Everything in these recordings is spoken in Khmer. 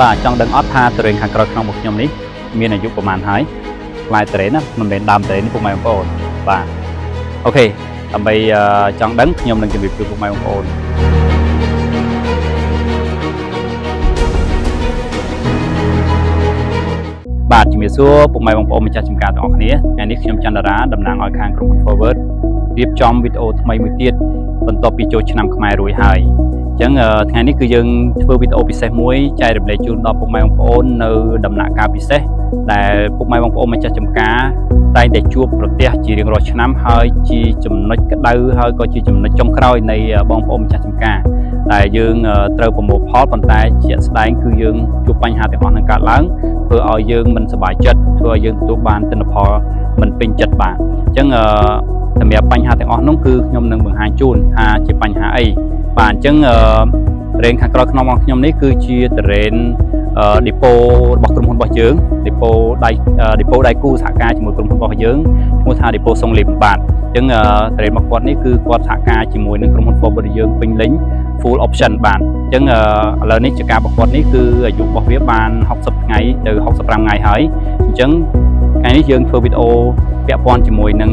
បាទចង់ដឹងអត់ថាទុរេនខាងក្រោយក្នុងរបស់ខ្ញុំនេះមានអាយុប្រហែលហើយផ្លែទុរេនណាមិនមែនដើមទុរេនទេពុកម៉ែបងប្អូនបាទ OK ដើម្បីអឺចង់ដឹងខ្ញុំនឹងជម្រាបជូនពុកម៉ែបងប្អូនបាទជំរាបសួរពុកម៉ែបងប្អូនម្ចាស់ចម្ការទាំងអស់គ្នាថ្ងៃនេះខ្ញុំចន្ទរាតំណាងឲ្យខាងក្រុមហ៊ុន Forward រៀបចំវីដេអូថ្មីមួយទៀតបន្ទាប់ពីចូលឆ្នាំខ្មែររួចហើយអញ្ចឹងអឺថ្ងៃនេះគឺយើងធ្វើវីដេអូពិសេសមួយចែករំលែកជូនដល់ពុកម៉ែបងប្អូននៅដំណាក់កាលពិសេសដែលពុកម៉ែបងប្អូនម្ចាស់ចម្ការតែងតែជួបប្រទះជារៀងរាល់ឆ្នាំហើយជាចំណុចក្តៅហើយក៏ជាចំណុចចុងក្រោយនៃបងប្អូនម្ចាស់ចម្ការដែលយើងត្រូវប្រមូលផលប៉ុន្តែជាក់ស្ដែងគឺយើងជួបបញ្ហាទាំងអស់នឹងកើតឡើងធ្វើឲ្យយើងមិនសប្បាយចិត្តធ្វើឲ្យយើងទទួលបានទិន្នផលមិនពេញចិត្តបាទអញ្ចឹងអឺសម្រាប់បញ្ហាទាំងអស់នោះគឺខ្ញុំនឹងបង្ហាញជូនថាជាបញ្ហាអីបាទអញ្ចឹងអឺរេនខាងក្រោយក្នុងរបស់ខ្ញុំនេះគឺជាតរេនឌីប៉ូរបស់ក្រុមហ៊ុនរបស់យើងឌីប៉ូដៃឌីប៉ូដៃគូសហការជាមួយក្រុមហ៊ុនរបស់យើងឈ្មោះថាឌីប៉ូសុងលីមបាទអញ្ចឹងតរេនរបស់គាត់នេះគឺគាត់សហការជាមួយនឹងក្រុមហ៊ុន Forward យើងពេញលេញ full option បាទអញ្ចឹងឥឡូវនេះជាការប្រកួតនេះគឺអាយុរបស់វាបាន60ថ្ងៃទៅ65ថ្ងៃហើយអញ្ចឹងថ្ងៃនេះយើងធ្វើវីដេអូពាក់ព័ន្ធជាមួយនឹង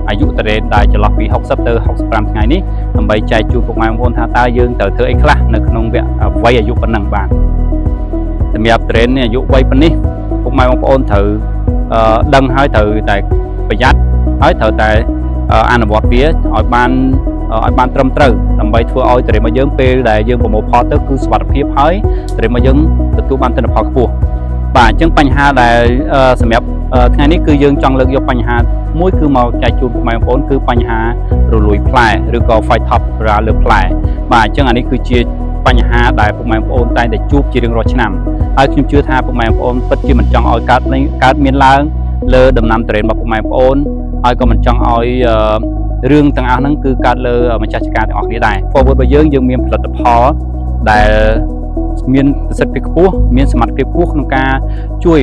អាយុតរេនដែលចន្លោះពី60ទៅ65ថ្ងៃនេះដើម្បីចែកជូនពុកម៉ែបងប្អូនថាតើយើងត្រូវធ្វើអីខ្លះនៅក្នុងវគ្គវ័យអាយុប៉ុណ្ណឹងបាទសម្រាប់តរេននេះអាយុវ័យប៉ុណ្នេះពុកម៉ែបងប្អូនត្រូវដឹងហើយត្រូវតែប្រយ័ត្នហើយត្រូវតែអនុវត្តវាឲ្យបានត្រឹមត្រូវដើម្បីធ្វើឲ្យទុរេនរបស់យើងពេលដែលយើងប្រមូលផលទៅគឺសុវត្ថិភាពហើយទុរេនរបស់យើងទទួលបានទិន្នផលខ្ពស់បាទអញ្ចឹងបញ្ហាដែលសម្រាប់ថ្ងៃនេះគឺយើងចង់លើកយកបញ្ហាមួយគឺមកចែកជូនពុកម៉ែបងប្អូនគឺបញ្ហារលួយផ្លែឬក៏ Phytophthora លើផ្លែបាទអញ្ចឹងអានេះគឺជាបញ្ហាដែលពុកម៉ែបងប្អូនតែងតែជួបជារៀងរាល់ឆ្នាំហើយខ្ញុំជឿថាពុកម៉ែបងប្អូនពិតជាមិនចង់ឲ្យកើតកើតមានឡើងលើដំណាំទុរេនរបស់ពុកម៉ែបងប្អូនហើយក៏មិនចង់ឲ្យរឿងទាំងអស់ហ្នឹងគឺកើតលើម្ចាស់ចការទាំងអស់គ្នាដែរ Forward របស់យើងយើងមានផលិតផលដែលមានប្រសិទ្ធភាពខ្ពស់មានសមត្ថភាពខ្ពស់ក្នុងការជួយ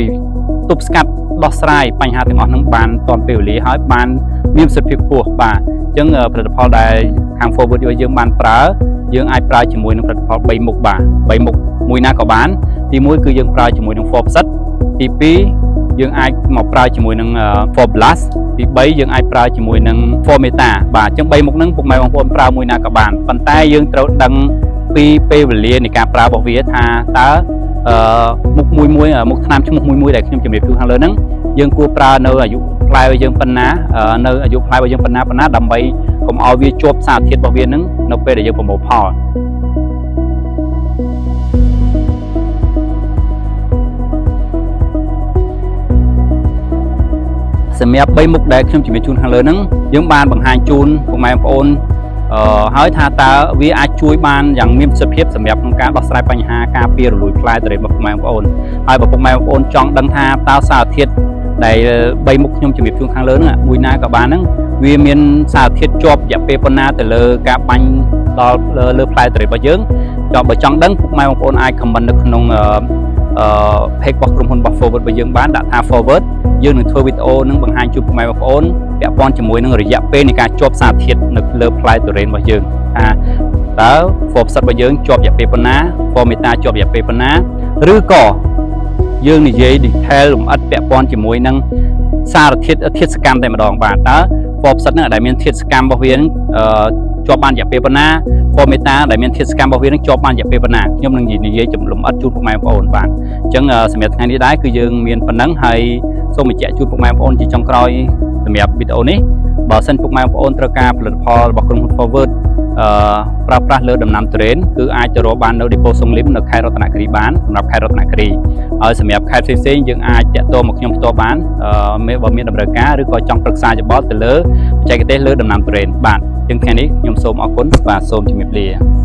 ទប់ស្កាត់ដោះស្រាយបញ្ហាទាំងអស់ហ្នឹងបានទាន់ពេលវេលាហើយបានមានប្រសិទ្ធភាពខ្ពស់បាទអញ្ចឹងផលិតផលដែលខាង Forward យើងបានប្រើយើងអាចប្រើជាមួយនឹងផលិតផល3មុខបាទ3មុខមួយណាក៏បានទី1គឺយើងប្រើជាមួយនឹង Force ទី2យើងអាចមកប្រើជាមួយនឹង For Blast ទី3យើងអាចប្រើជាមួយនឹង For Meta បាទអញ្ចឹង3មុខហ្នឹងពុកម៉ែបងប្អូនប្រើមួយណាក៏បានប៉ុន្តែយើងត្រូវដឹងពីពេលវេលានៃការប្រើរបស់វាថាតើអឺមុខមួយមួយមុខថ្នាំឈ្មោះមួយមួយដែលខ្ញុំជម្រាបជូនខាងលើហ្នឹងយើងគួរប្រើនៅអាយុផ្លែរបស់យើងប៉ុណ្ណានៅអាយុផ្លែរបស់យើងប៉ុណ្ណាប៉ុណ្ណាដើម្បីកុំឲ្យវាជាប់សារធាតុរបស់វាហ្នឹងនៅពេលដែលយើងប្រមូលផលសម្រាប់3មុខដែលខ្ញុំជម្រាបជូនខាងលើហ្នឹងយើងបានបង្ហាញជូនពុកម៉ែបងប្អូនអឺហើយថាតើវាអាចជួយបានយ៉ាងមានប្រសិទ្ធភាពសម្រាប់ក្នុងការដោះស្រាយបញ្ហាការពាររលួយផ្លែទុរេនរបស់ពុកម៉ែបងប្អូនហើយបើពុកម៉ែបងប្អូនចង់ដឹងថាតើសារធាតុដែល3មុខខ្ញុំជម្រាបជូនខាងលើហ្នឹងមួយណាក៏បានហ្នឹងវាមានសារធាតុជាប់រយៈពេលប៉ុណ្ណាទៅលើការបាញ់ដល់លើផ្លែទុរេនរបស់យើងចង់បើចង់ដឹងពុកម៉ែបងប្អូនអាច comment នៅក្នុងអឺអឺ page របស់ក្រុមហ៊ុនរបស់ Forward របស់យើងបានដាក់ថា Forward យើងនឹងធ្វើវីដេអូនឹងបង្ហាញជូនពុកម៉ែបងប្អូនពាក់ព័ន្ធជាមួយនឹងរយៈពេលនៃការជាប់សារធាតុនៅលើផ្លែទុរេនរបស់យើងថាតើ For ផ្សិតរបស់យើងជាប់រយៈពេលប៉ុណ្ណា For Meta ជាប់រយៈពេលប៉ុណ្ណាឬក៏យើងនិយាយ detail លម្អិតពាក់ព័ន្ធជាមួយនឹងសារធាតុធាតុសកម្មតែម្ដងបាទតើ For ផ្សិតហ្នឹងដែលមានធាតុសកម្មរបស់វាហ្នឹងជាប់បានរយៈពេលប៉ុណ្ណា For Meta ដែលមានធាតុសកម្មរបស់វានឹងជាប់បានរយៈពេលប៉ុណ្ណាខ្ញុំនឹងនិយាយចំលម្អិតជូនពុកម៉ែបងប្អូនបាទអញ្ចឹងសម្រាប់ថ្ងៃនេះដែរគឺយើងមានប៉ុណ្ណឹងហើយសូមបញ្ជាក់ជូនពុកម៉ែបងប្អូនជាចុងក្រោយសម្រាប់វីដេអូនេះបើសិនពុកម៉ែបងប្អូនត្រូវការផលិតផលរបស់ក្រុមហ៊ុន Forward អឺប្រើប្រាស់លើដំណាំទុរេនគឺអាចទៅរកបាននៅឌីប៉ូសុងលីមនៅខេត្តរតនគិរីបានសម្រាប់ខេត្តរតនគិរីហើយសម្រាប់ខេត្តផ្សេងៗយើងអាចតាក់ទងមកខ្ញុំផ្ទាល់បានអឺមានបើមានតម្រូវការឬក៏ចង់ប្រឹក្សាយោបល់ទៅលើបច្ចេកទេសលើដំណាំទុរេនបាទជាងថ្ងៃនេះខ្ញុំសូមអរគុណបាទសូមជម្រាបលា។